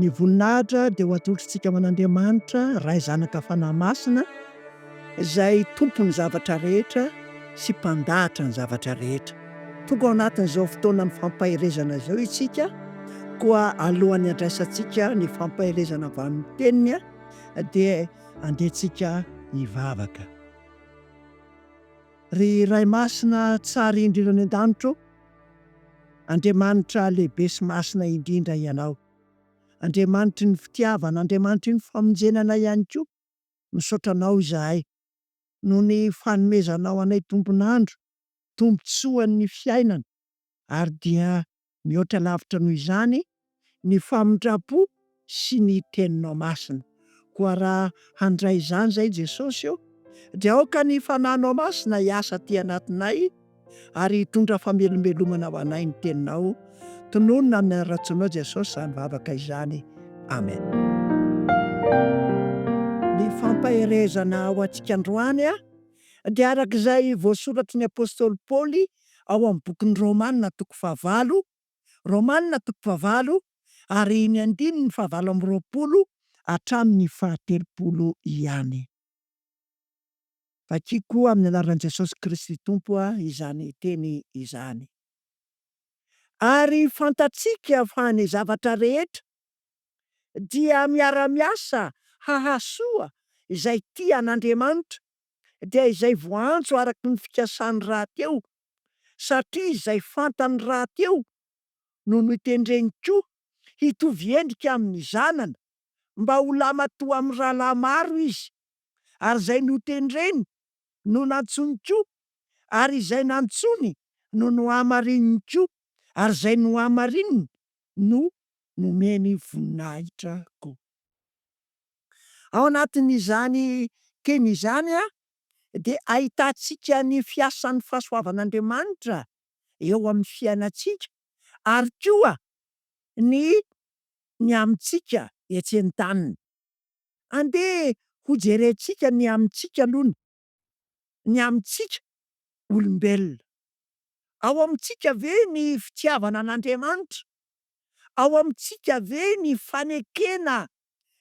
Ny voninahitra dia ho atolotritsika ho an'Andriamanitra, Ray Zanaka Fanahy Masina, izay Tompon'ny zavatra rehetra sy Mpandahatra ny zavatra rehetra. Tonga ao anatin'izao fotoanan'ny fampaherezana izao isika, koa alohan'ny handraisantsika ny fampaherezana avy amin'ny Teniny dia andeha tsika hivavaka. Ry Ray Masina tsara indrindra any an-danitra ô, Andriamanitra lehibe sy masina indrindra Ianao. Andriamanitry ny fitiavana, Andriamanitry ny famonjena anay ihany koa, misaotra Anao izahay noho ny fanomezanao anay tombon'andro, tombotsoan'ny fiainana ary dia Mihoatra lavitra noho izany ny famindram-po sy ny Teninao Masina. Koa raha handray izany izay Jesosy ô, dia aoka ny Fanahinao Masina hiasa aty anatinay ary hitondra famelombelomana ho anay ny Teninao. Tononina amin'ny anaran-tsoanao Jesosy izany vavaka izany. Amen. Ny fampaherezana ho antsika androany dia araka izay voasoratry ny apostoly Paoly ao amin'ny bokin'ny Romana toko fahavalo, Romana toko fahavalo, ary ny andininy fahavalo amby 20 hatramin'ny fahatelopolo ihany. Vakiko amin'ny anaran'i Jesosy Kristy Tompo izany teny izany. Ary fantatsika fa ny zavatra rehetra dia miara-miasa hahasoa izay tia an'Andriamanitra, dia izay voaantso araka ny fikasany rahateo, satria izay fantany rahateo no notendreny koa hitovy endrika amin'ny Zanany, mba ho lamatoa amin'ny rahalahy maro izy, ary izay notendreny no nantsoiny koa, ary izay nantsoiny no nohamarininy koa, ary izay nohamarininy no nomeny voninahitra koa. Ao anatin'izany teny izany dia ahitantsika ny fiasan'ny fahasoavan'Andriamanitra eo amin'ny fiainantsika ary koa ny ny amintsika etsy an-daniny. Andeha hojerentsika ny amintsika aloha, ny amintsika olombelona. Ao amintsika ve ny fitiavana an'Andriamanitra? Ao amintsika ve ny fanekena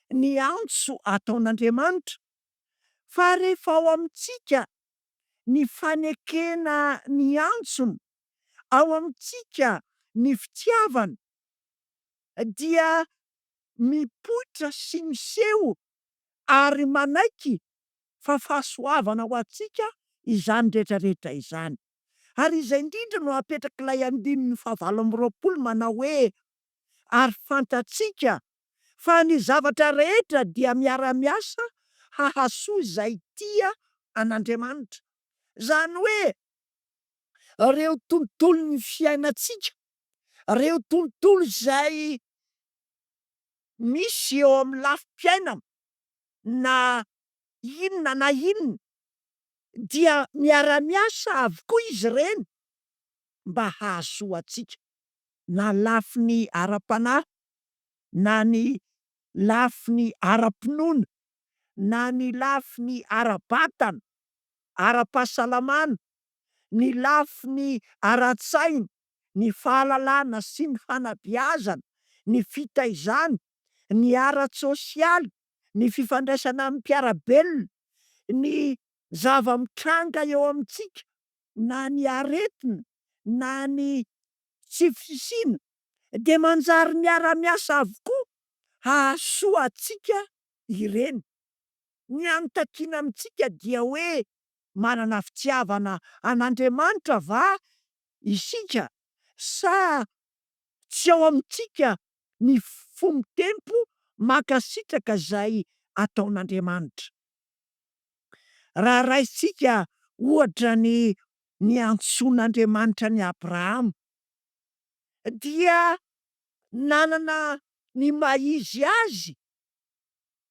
ny antso ataon'Andriamanitra? Fa rehefa ao amintsika ny fanekena ny antsony, ao amintsika ny fitiavana, dia mipoitra sy miseho ary manaiky fa fahasoavana ho antsika izany rehetra rehetra izany. Ary izay indrindra no apetrak'ilay andininy fahavalo amby 20 manao hoe, Ary fantatsika fa ny zavatra rehetra dia miara-miasa hahasoa izay tia an'Andriamanitra. Izany hoe, ireo tontolon'ny fiainantsika, ireo tontolo izay misy eo amin'ny lafim-piainana na inona na inona, dia miara-miasa avokoa izy ireny mba hahasoa antsika, na lafiny ara-panahy, na ny lafiny ara-pinoana, na ny lafiny ara-batana, ara-pahasalamana, ny lafiny ara-tsaina, ny fahalalana sy ny fanabeazana, ny fitaizana, ny ara-tsosialy, ny fifandraisana amin'ny mpiara-belona, ny zava-mitranga eo amintsika, na ny aretina, na ny tsy fisiana, dia manjary miara-miasa avokoa hahasoa antsika ireny. Ny anotakiana amintsika dia hoe manana fitiavana an'Andriamanitra va isika sa tsy ao amintsika ny fo mitempo mankasitraka izay ataon'Andriamanitra. Raha raisintsika ohatra ny niantsoan'Andriamanitra an'i Abrahama, dia nanana ny maha izy azy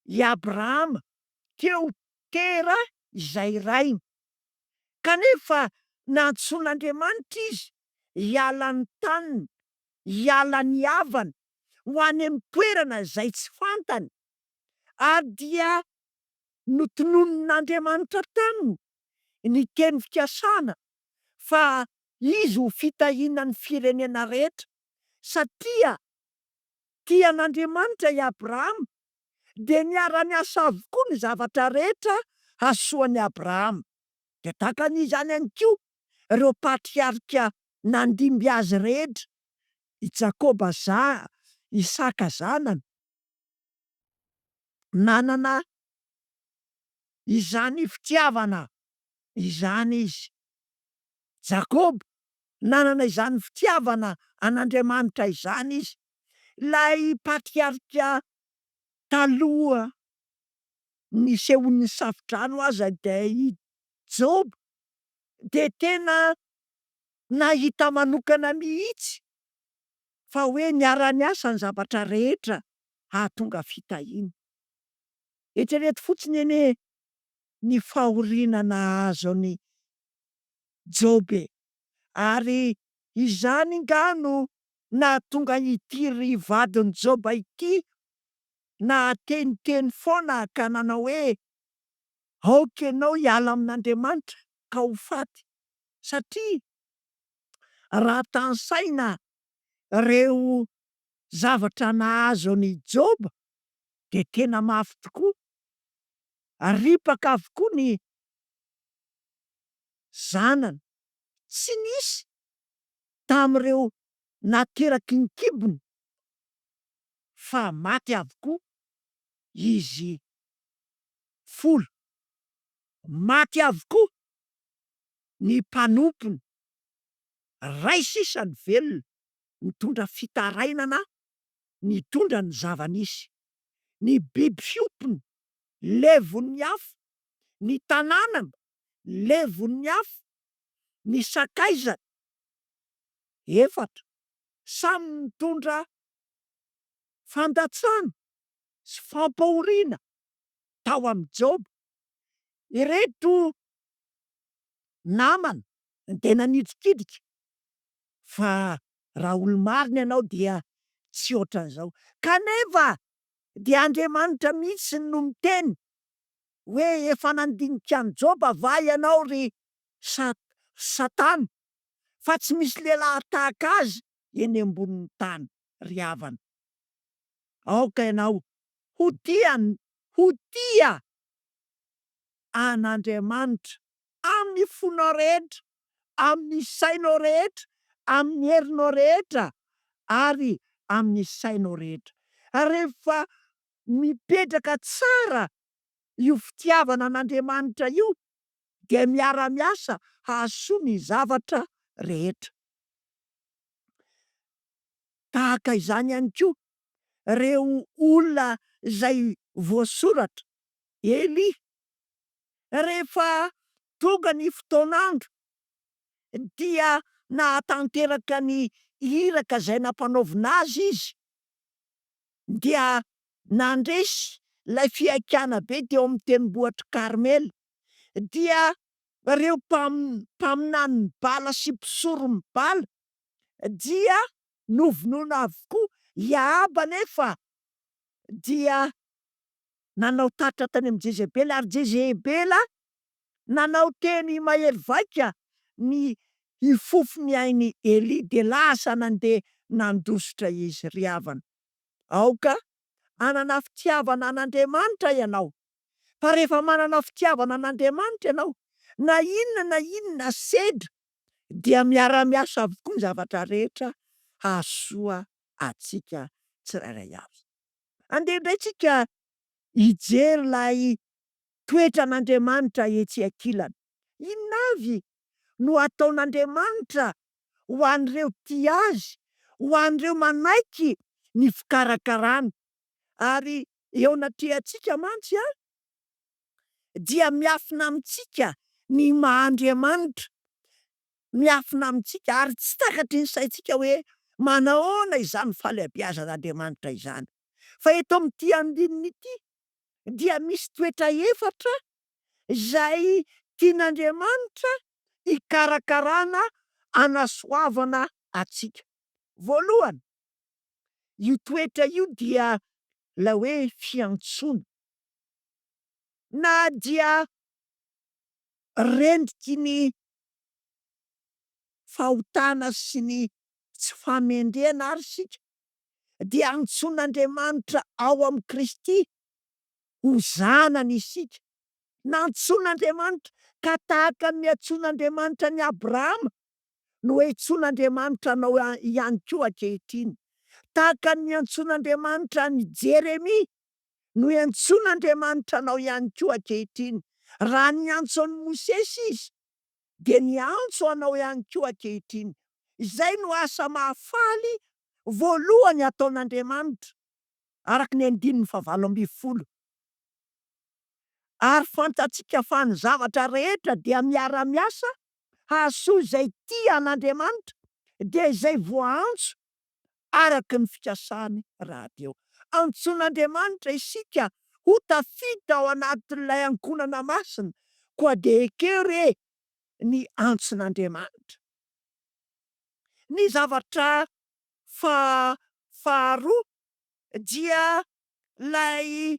i Abrahama teo Tera izay rainy. Kanefa nantsoin'Andriamanitra izy hiala ny taniny, hiala ny havany, ho any amin'ny toerana izay tsy fantany. Ary dia notononin'Andriamanitra taminy ny teny fikasana fa izy ho fitahiana ny firenena rehetra, satria. Tia an'Andriamanitra i Abrahama, dia niara-niasa avokoa ny zavatra rehetra hahasoa an'i Abrahama. Dia tahaka an'izany ihany koa ireo patriarika nandimby azy rehetra, i Jakoba za, Isaka zanany, nanana izany fitiavana izany izy. Jakoba, nanana izany fitiavana an'Andriamanitra izany izy. Ilay patriarika taloha nisehoan'ny safodrano aza dia i Joba dia tena nahita manokana mihitsy fa hoe niara-niasa ny zavatra rehetra hahatonga fitahiana. Eritrereto fotsiny anie ny fahoriana nahazo an'i Joba e! Ary izany angaha no nahatonga ity ry vadin'i Joba ity nahateniteny foana ka nanao hoe, Aoka ianao hiala amin'Andriamanitra ka ho faty, satria raha tanisaina ireo zavatra nahazo an'i Joba dia tena mafy tokoa, ripaka avokoa ny zanany, tsy nisy tamin'ireo nateraky ny kibony fa maty avokoa izy folo. Maty avokoa ny mpanompony, ray sisa ny velona, nitondra fitarainana nitondra ny zava-nisy. Ny biby fiompiny levon'ny afo, ny tanànany levon'ny afo, ny sakaizany efatra samy nitondra fandatsana sy fampahoriana tao amin'i Joba. Ireto namana dia nanitrikitrika fa raha olo-marina ianao dia tsy ohatran'izao. Kanefa dia Andriamanitra mihitsy no miteny hoe efa nandinika an'i Joba va ianao ry Satana fa tsy misy lehilahy tahaka azy eny ambonin'ny tany ry havana. Aoka ianao ho tia ho tia an'Andriamanitra amin'ny fonao rehetra, amin'ny sainao rehetra, amin'ny herinao rehetra ary amin'ny sainao rehetra. Rehefa mipetraka tsara io fitiavana an'Andriamanitra io dia miara-miasa hahasoa ny zavatra rehetra. Tahaka izany ihany koa ireo olona izay voasoratra, Elia, rehefa tonga ny fotoan'andro dia nahatanteraka ny iraka izay nampanaovina azy izy, dia nandresy ilay fihaikana be teo amin'ny tendrombohitr'i Karmela, dia ireo mpaminanin'i Bala sy mpisoron'i Bala dia novonoina avokoa. I Ahaba anefa dia nanao tatitra tany amin'i Jezebela, ary Jezebela nanao teny mahery vaika ny hifofo ny ain'i Elia, dia lasa nandeha nandositra izy. Ry havana, aoka hanana fitiavana an'Andriamanitra ianao, fa rehefa manana fitiavana an'Andriamanitra ianao, na inona na inona sedra dia miara-miasa avokoa ny zavatra rehetra hahasoa antsika tsirairay avy. Andeha indray tsika hijery ilay toetran'Andriamanitra etsy ankilany. Inona avy no ataon'Andriamanitra ho an'ireo tia Azy, ho an'ireo manaiky ny fikarakarany? Ary eo anatrehantsika mantsy dia miafina amintsika ny maha Andriamanitra, miafina amintsika ary tsy takatry ny saintsika hoe manahoana izany fahalehibiazan'Andriamanitra izany. Fa eto amin'ity andininy ity dia misy toetra efatra izay tian'Andriamanitra hikarakarana hanasoavana antsika. Voalohany, io toetra io dia ilay hoe fiantsoana. Na dia rendriky ny fahotana sy ny tsy fahamendrehana ary isika. dia antsoin'Andriamanitra ao amin'i Kristy ho zanany isika. Nantsoin'Andriamanitra, ka tahaka ny niantsoan'Andriamanitra an'i Abrahama no iantsoan'Andriamanitra anao ihany koa ankehitriny. Tahaka ny niantsoan'Andriamanitra an'i Jeremia no iantsoan'Andriamanitra anao ihany koa ankehitriny. Raha niantso an'i Mosesy Izy, dia niantso anao ihany koa ankehitriny. Izay no asa mahafaly voalohany ataon'Andriamanitra, araka ny andininy fahavalo ambin'ny folo. Ary fantatsika fa ny zavatra rehetra dia miara-miasa hahasoa izay tia an'Andriamanitra, dia izay voaantso araka ny fikasany rahateo. Antsoin'Andriamanitra isika ho tafiditra ao anatin'ilay ankohonana masina, koa dia ekeo re ny antson'Andriamanitra. Ny zavatra faharoa dia ilay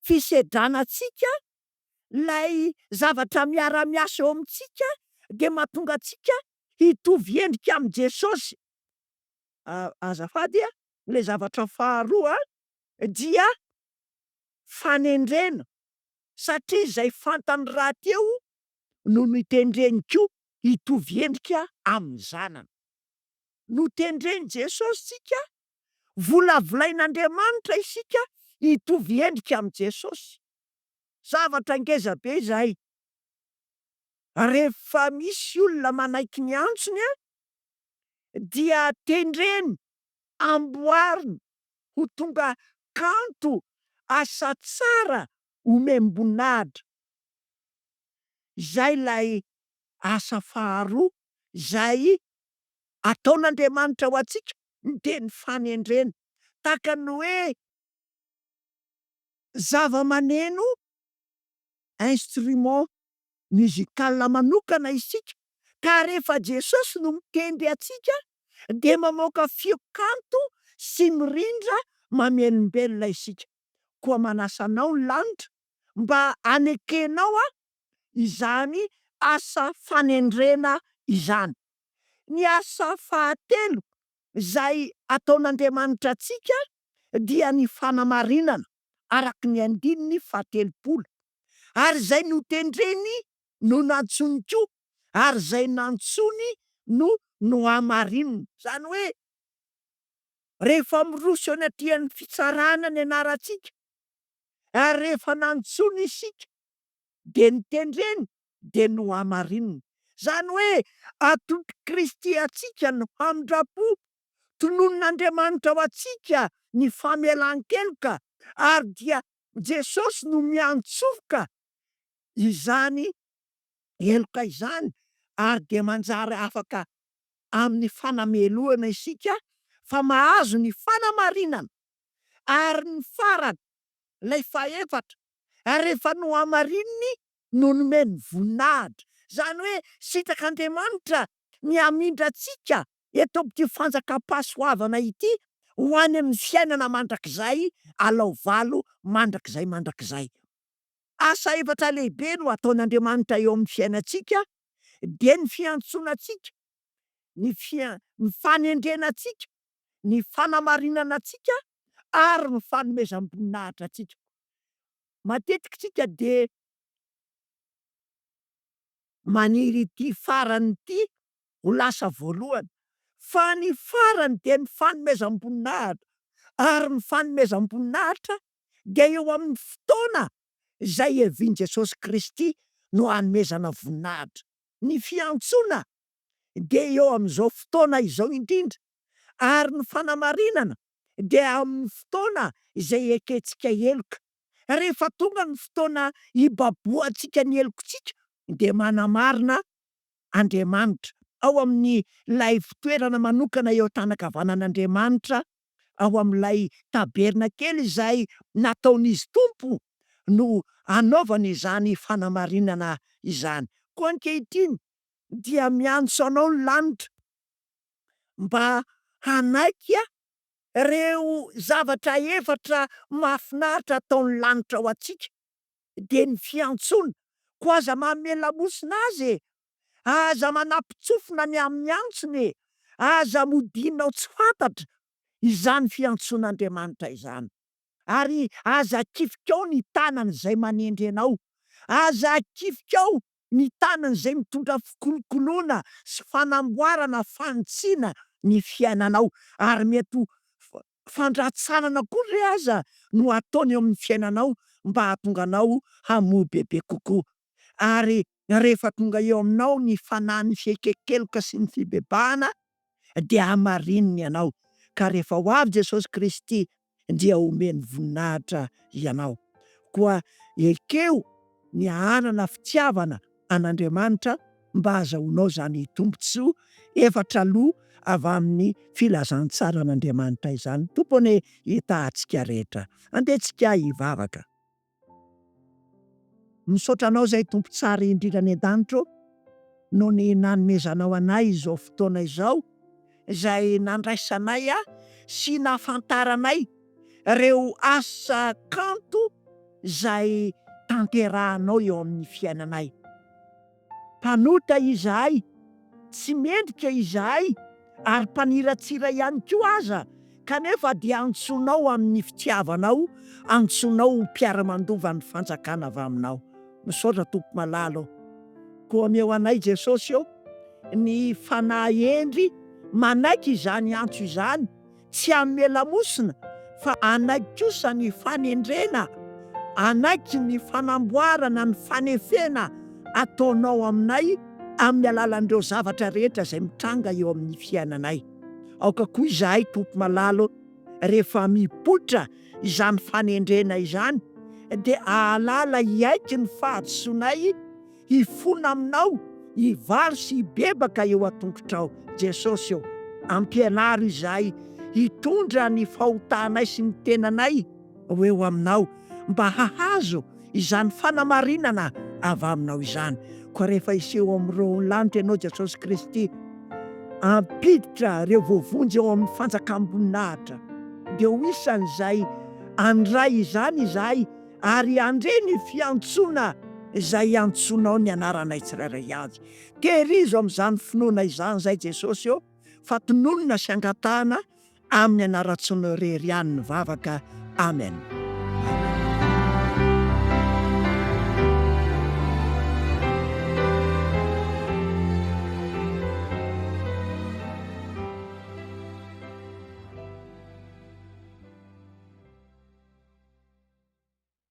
fisedrana antsika, ilay zavatra miara-miasa eo amintsika dia mahatonga antsika hitovy endrika amin'i Jesosy. Azafady, ilay zavatra faharoa dia fanendrena, satria izay fantany rahateo no notendreny koa hitovy endrika amin'ny Zanany. Notendren'i Jesosy isika, volavolain'Andriamanitra isika hitovy endrika amin'i Jesosy. Zavatra ngeza be izay. Rehefa misy olona manaiky ny antsony dia tendreny, amboariny ho tonga kanto, asa tsara omem-boninahitra. Izay ilay asa faharoa izay ataon'Andriamanitra ho antsika dia ny fanendrena. Tahaka ny hoe zava-maneno, instrument musical manokana isika, ka rehefa Jesosy no mitendry antsika dia mamoaka feo kanto sy mirindra mamelombelona isika. Koa manasa anao ny lanitra mba hanekenao izany asa fanendrena izany. Ny asa fahatelo izay ataon'Andriamanitra antsika dia ny fanamarinana, araka ny andininy fahatelopolo. Ary izay notendreny no nantsoiny koa, ary izay nantsoiny no nohamarininy. Izany hoe, rehefa miroso eo anatrehan'ny fitsarana ny anarantsika, ary rehefa nantsoiny isika, dia notendreny, dia nohamarininy. Izany hoe, atolotr'i Kristy antsika ny famindram-po, tononin'Andriamanitra ho antsika ny famelan-keloka, ary dia Jesosy no miantsoroka izany heloka izany, ary dia manjary afaka amin'ny fanamelohana isika fa mahazo ny fanamarinana. Ary ny farany, ilay fahefatra, ary rehefa nohamarininy no nomeny voninahitra. Izany hoe sitrak'Andriamanitra ny hamindra antsika eto amin'ity fanjakam-pahasoavana ity ho any amin'ny fiainana mandrakizay alao valo mandrakizay mandrakizay. Asa efatra lehibe no ataon'Andriamanitra eo amin'ny fiainantsika dia ny fiantsoana antsika, ny ny fanendrena antsika, ny fanamarinana antsika ary ny fanomezam-boninahitra antsika. Matetika isika dia maniry ity farany ity ho lasa voalohany, fa ny farany dia ny fanomezam-boninahitra, ary ny fanomezam-boninahitra dia eo amin'ny fotoana izay hiavian'i Jesosy Kristy no hanomezana voninahitra. Ny fiantsoana dia eo amin'izao fotoana izao indrindra, ary ny fanamarinana dia amin'ny fotoana izay ekentsika heloka. Rehefa tonga ny fotoana hibabohantsika ny helokontsika dia manamarina Andriamanitra. Ao amin'ilay fitoerana manokana eo an-tanan-kavanan'Andriamanitra, ao amin'ilay tabernakely izay nataon'Izy Tompo no anaovany izany fanamarinana izany. Koa ankehitriny dia miantso anao ny lanitra mba hanaiky ireo zavatra efatra mahafinaritra ataon'ny lanitra ho antsika, dia ny fiantsoana. Koa aza manome lamosina azy e! Aza manampin-tsofina ny amin'ny antsony e! Aza modianao tsy fantatra. izany fiantsoan'Andriamanitra izany. Ary aza akifikao ny tanan'izay manendry anao, aza akifikao ny tanan'izay mitondra fikolokoloana sy fanamboarana fanitsiana ny fiainanao, ary mety ho fandratsanana koa re aza no ataony eo amin'ny fiainanao mba hahatonga anao hamoa bebe kokoa. Ary rehefa tonga eo aminao ny fanahin'ny fiaiken-keloka sy ny fibebahana dia hamarininy ianao, ka rehefa ho avy Jesosy Kristy dia homeny voninahitra ianao. Koa ekeo ny hanana fitiavana an'Andriamanitra mba hahazahoanao izany tombontsoa efatra loha avy amin'ny filazantsaran'Andriamanitra izany. Tompo anie hitaha antsika rehetra. Andeha tsika hivavaka. Misaotra Anao izay Tompo tsara indrindra any an-danitra ô, noho ny nanomezanao anay izao fotoana izao, izay nandraisanay sy nahafantaranay ireo asa kanto izay tanterahanao eo amin'ny fiainanay. Mpanota izahay, tsy mendrika izahay ary mpaniratsira ihany koa aza, kanefa dia antsoinao amin'ny fitiavanao, antsoinao ho mpiara-mandova ny fanjakana avy aminao. Misaotra Tompo malala ô. Koa omeo anay Jesosy ô, ny fanahy hendry manaiky izany antso izany, Tsy hanome lamosina fa hanaiky kosa ny fanendrena, hanaiky ny fanamboarana ny fanefena ataonao aminay amin'ny alalan'ireo zavatra rehetra izay mitranga eo amin'ny fiainanay. Aoka koa izahay Tompo malala rehefa mipoitra izany fanendrena izany dia hahalala hiaiky ny fahadisoanay hifona aminao, hivalo sy hibebaka eo an-tongotrao. Jesosy ô, ampianaro izahay hitondra ny fahotanay sy ny tenanay ho eo aminao, mba hahazo izany fanamarinana avy aminao izany. Koa rehefa hiseho amin'ireo lanitra Ianao, Jesosy Kristy, hampiditra ireo voavonjy ao amin'ny fanjakam-boninahitra, dia ho isan'izay handray izany izahay, ary handre ny fiantsoana izay iantsoanao ny anaranay tsirairay avy. Tehirizo amin'izany finoana izany izay Jesosy ô, fa tononina sy angatahana amin'ny anaran-tsoanao irery ihany ny vavaka. Amen.